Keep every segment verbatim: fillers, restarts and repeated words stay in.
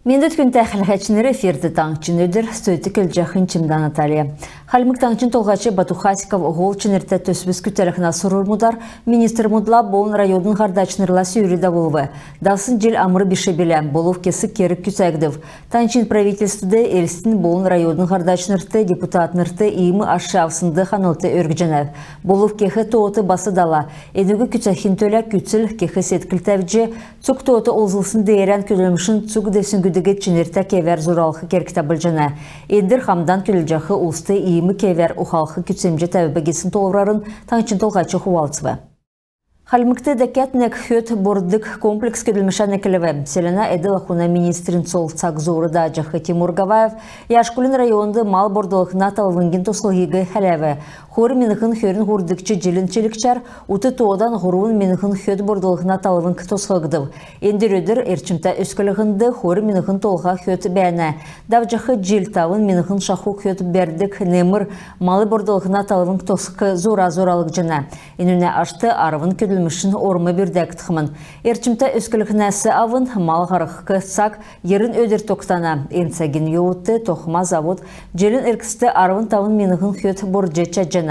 Мендвт, күндтә хәләһәчнр! Эфирт «Таңһчин өдр», студьд көдлҗәхнь Чимдә Наталья. Хальмг Таңһчин Толһач Бату Хасиков һол чинртә төсвс күцәлһнә сурврмудар министрмүдлә болн райодын һардачнрла сүүр давулв. Давсн җил амр биш билә, болв кесг керг күцәгдв. Таңһчин правительствд, Элстин болн райодын һардачнрт, депутатнрт иим аш авснд ханлт өргҗәнәв. Болв кех тоот бас дала. Энүг күцәхин төлә күцл, кех седкл тәвҗ, цуг тоот олзлсн деерән көдлмшин цуг девсңгүдиг чинртә кевәр зуралх кергтә болҗана. Эндр хамдан көдлҗәх улст иим кевәр ухалх күцәмҗ тәвв гисн тоолврарн Таңһчин Толһач хувалцв. Хальмгт дәкәд нег хөд борддг комплекс көдлмшән эклв. Селәнә эдл-ахун министрин цол цаг зуур дааҗах Тимур Гаваев Яшкулин районд мал бордлһна талвңгин тосхлһиг хәләв. Хойр миңһн хөрн һурвдгч җилин чилгчәр ут тоодан һурвн миңһн хөд бордлһна талвң тосхгдв. Эндр өдр эрчмтә өсклһнд хойр миңһн толһа хөд бәәнә. Давҗах җил тавн миңһн шаху хөд бәрдг немр мал бордлһна талвң тосх зура зуралгдҗана. Энүнә ашт арвн көдлмшин орм бүрдәгдхмн. Эрчмтә өсклһнәс авн мал һарһх цаг йирн өдр тогтана. Эн цагин йовудт тохма завод җилин эргцд арвн тавн миңһн хөд бордҗ чадҗана.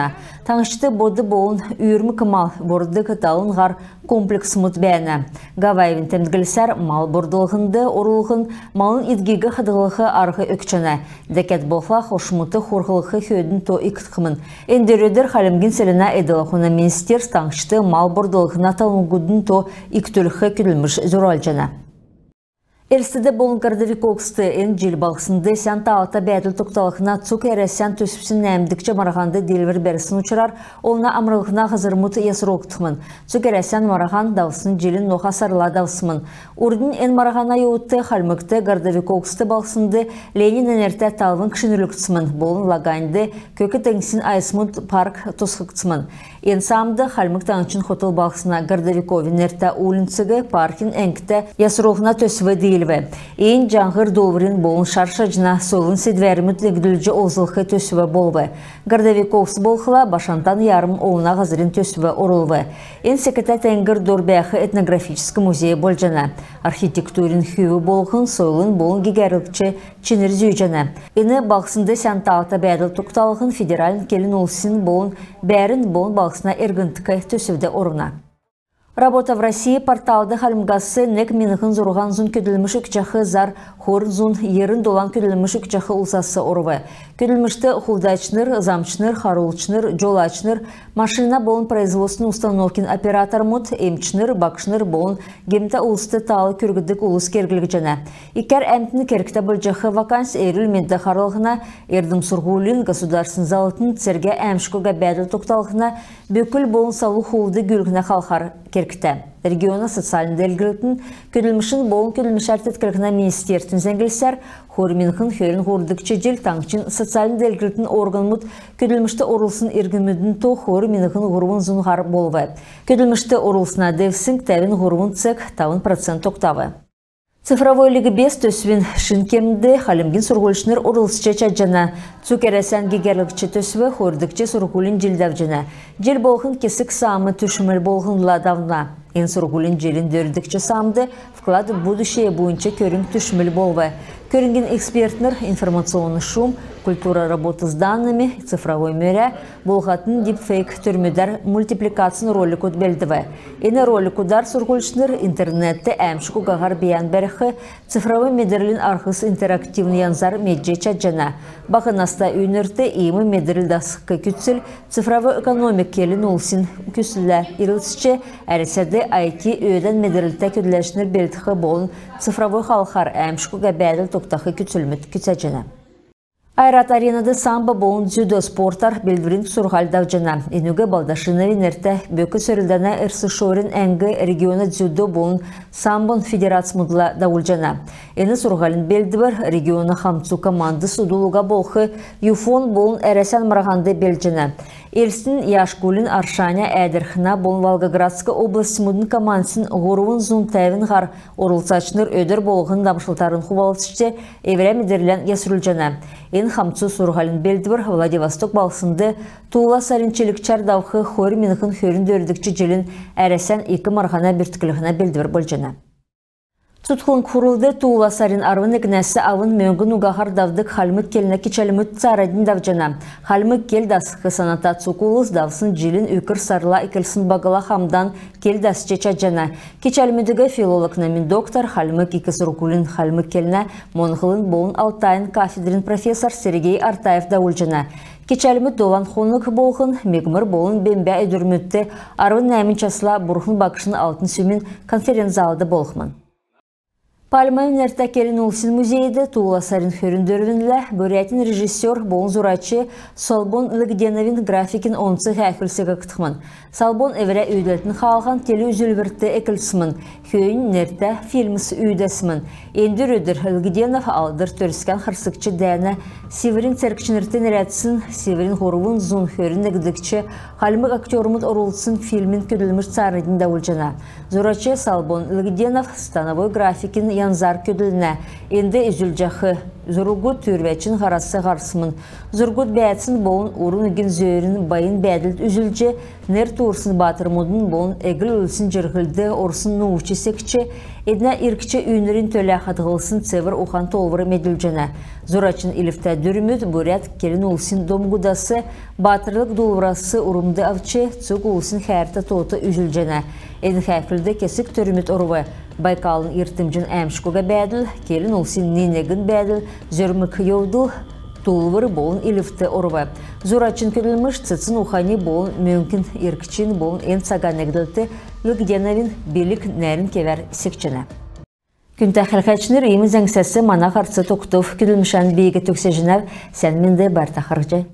Таңһчд бод болн үүрмг мал борддг далн һар комплексмүд бәәнә. Гаваевин темдглсәр, мал бордлһнд орулһн малын идгиг хадһлх арһ өгчәнә. Дәкәд болхла, хошмудт хурһлх хөдин то икдхмн. Эндр өдр Хальмгин селәнә эдл-ахун министерств таңһчд мал бордлһна талвңгудын то икдүлх көдлмш зуралҗана. Элстд болн Городовиковскд эн җил балһснд сән таалта бәәдл тогталһна цуг Әрәсән төсвсин нәәмдгч марһанд диилвр бәрсн учрар олна амрлһна һазрмуд ясрулгдхмн. Цуг Әрәсән марһан давсн җилин ноха сарла давсмн. Урднь эн марһана йовудт Хальмгт Городовиковск балһснд Ленинә нертә талвң шинрүлгдсмн болн Лаганьд Көк теңгсин айсмуд парк тосхгдсмн. Эн саамд Хальмг Таңһчин хотл балһсна Городовиковин нертә уульнциг паркин әңгтә ясрулһна төсв диилв. Эн «Җаңһр» дуулврин болн шар шаҗна сойлын седвәрмүд негдүлҗ олзлх төсв болв. Городовиковск болхла Башантан ярмг олна һазрин төсв орулв. Эн секәтә теңгр дор бәәх этнографическ музей болҗана. Архитектурин хүв болһн сойлын болн гегәрлгч чинр зүүҗәнә. Эн балһснд сән таалта бәәдл тогталһн федеральн келн улсин болн бәәрн болн балһсна эргндк төсвд орна. «Работа в России» порталд Хальмгас нег миңһн зурһан зун көдлмш өгчәх зар хойр зун йирн долан көдлмш өгчәх улсас орв. Көдлмшт хулдачнр, замчнр, харулчнр, җолачнр, машина болн производственн установкин оператормуд, эмчнр, багшнр болн гемтә улст таал күргдг улс керглгдҗәнә. Икәр әмтн кергтә болҗах ваканс эрүл-менд харлһна, эрдм-сурһулин, государственн заллтын, цергә әәмшг уга бәәдл тогталһна, бүкл болн салу хулд гүүлһнә халхар кергтә. Региона социальн делгрлтин, көдлмшин болн көдлмшәр теткллһнә министерствин зәңглсәр, хойр миңһн хөрн һурвдгч җил таңһчин социальн делгрлтин органмуд көдлмшт орулсн иргнмүдин то хойр миңһн һурвн зун һар болв. Көдлмшт орулсна девсң тәвн һурвн цег тавн процент тогтав. «Цифровой ликбез» төсвин шин кемд хальмгин сурһульчнр орлцҗ чадҗана. Цуг Әрәсән гегәрлгч төсв хойрдгч сурһулин җил давҗана. Җил болһн кесг саам түшмл болһнла давна. Эн сурһулин җилин дөрвдгч саамд «Вклад в будущее» буйнч көрң түшмл болв. Көрңгин экспертнр информационный шум, культура работы с данными, цифровой мөрә, болһатн дипфейк төрмүдәр мультипликацин роликуд белдв. Эн роликудар сурһульчнр интернетд әәмшг угаһар бийән бәрх, цифровой медрлин арһс интерактивн янзар медҗ чадҗана. Баһ наста үйнрт иим медрл дасх күцл «Цифровой экономик» келн улсин күцллә ирлцҗ, Әрәсәд ай ти өөдән медрлтә көдләчнр белдх болн цифровой халхар әәмшг уга бәәдл тогтах күцлмүд күцәҗәнә. «Ойрат Аренад» самбо болн дзюдо спортар белдврин сурһуль давҗана. Энүг Балдашиновин нертә бөк сөрлдәнә РСШОР-ин әңг региона дзюдо болн самбон федерацмудла давулҗана. Эн сурһулин белдвр региона хамцу командс удл уга болх ЮФО-н болн Әрәсән марһанд белдҗәнә. Элстин, Яшкулин, Аршаня, Әәдрхнә болн Волгоградск областьмудын командсин һурвн зун тәвн һар орлцачнр өдр болһн дамшлтарн хувалцҗ, эврә медрлән ясрулҗана. Эн хамцу сурһулин белдвр Владивосток балһснд туула сарин чилгчәр давх хойр миңһн хөрн дөрвдгч җилин Әрәсән ик марһана бүртклһнә белдвр болҗана. Цутхлң хурлд туула сарин арвн негнәс авн мөңгн угаһар давдг хальмг келнә кичәлмүд цааранднь давҗана. Хальмг кел дасх саната цуг улс давсн җилин үкр сарла эклсн багла хамдан кел дасч чадҗана. Кичәлмүдиг филологин номин доктор, Хальмг ик сурһулин хальмг келнә, моңһлын болн алтайн кафедрин профессор Сергей Артаев давулҗана. Кичәлмүд долан хонг болһн мигмр болн бембә өдрмүдт арвн нәәмн часла Бурхн Багшин алтн сүмин конференц-залд болхмн. Пальмовин нертә келн улсин музейд туула сарин хөрн дөрвнлә Бурятин режиссер болн зурач Солбон Лыгденовин графикин онц һәәхүл секгдхмн. Солбон эврә үүдәлтин хаалһан телеүзүлврт эклсмн, хөөннь нертә фильмс үүдәсмн. Эндр өдр Лыгденов Алдр Төрскән харсгч дәәнә Сиврин цергчнрт нерәдсн Сиврин һурвн зун хөрн негдгч хальмг актермуд орлцсн фильмин көдлмш цааранднь давулҗана. Зурач Солбон Лыгденов становой графикин янзар көдлнә. Энд үзүлҗәх зургуд түүрвәчин һарас һарсмн. Зургуд бәәцин болн урн үгин зөөрин байн бәәдлд үзүлҗ, нер туурсн баатрмудын болн эгл улсин җирһлд орсн нууц секҗ, эднә иргч үйнрин төлә хадһлсн цевр ухан-тоолвр медүлҗәнә. Зурачин илвтә дүрмүд бурят келн улсин домгудас, баатрлг дуулврас урмд авч, цуг улсин хәәртә тоот үзүлҗәнә. Эн һәәхүлд кесг төрмүд орв: Байкалын йиртмҗин әәмшг уга бәәдл, келн улсин ни-негн бәәдл, зөрмг йовдл, туулвр болн илвт орв. Зурачин көдлмш цецн ухани болн мөңкин иргчин болн эн цага негдлт Лыгденовин билг нәрн кевәр секҗәнә. Күндтә хәләһәчнр, иим зәңгсәс мана һарц тогтв. Көдлмшән би төгсәҗәнәв. Сән менд, байрта харһий.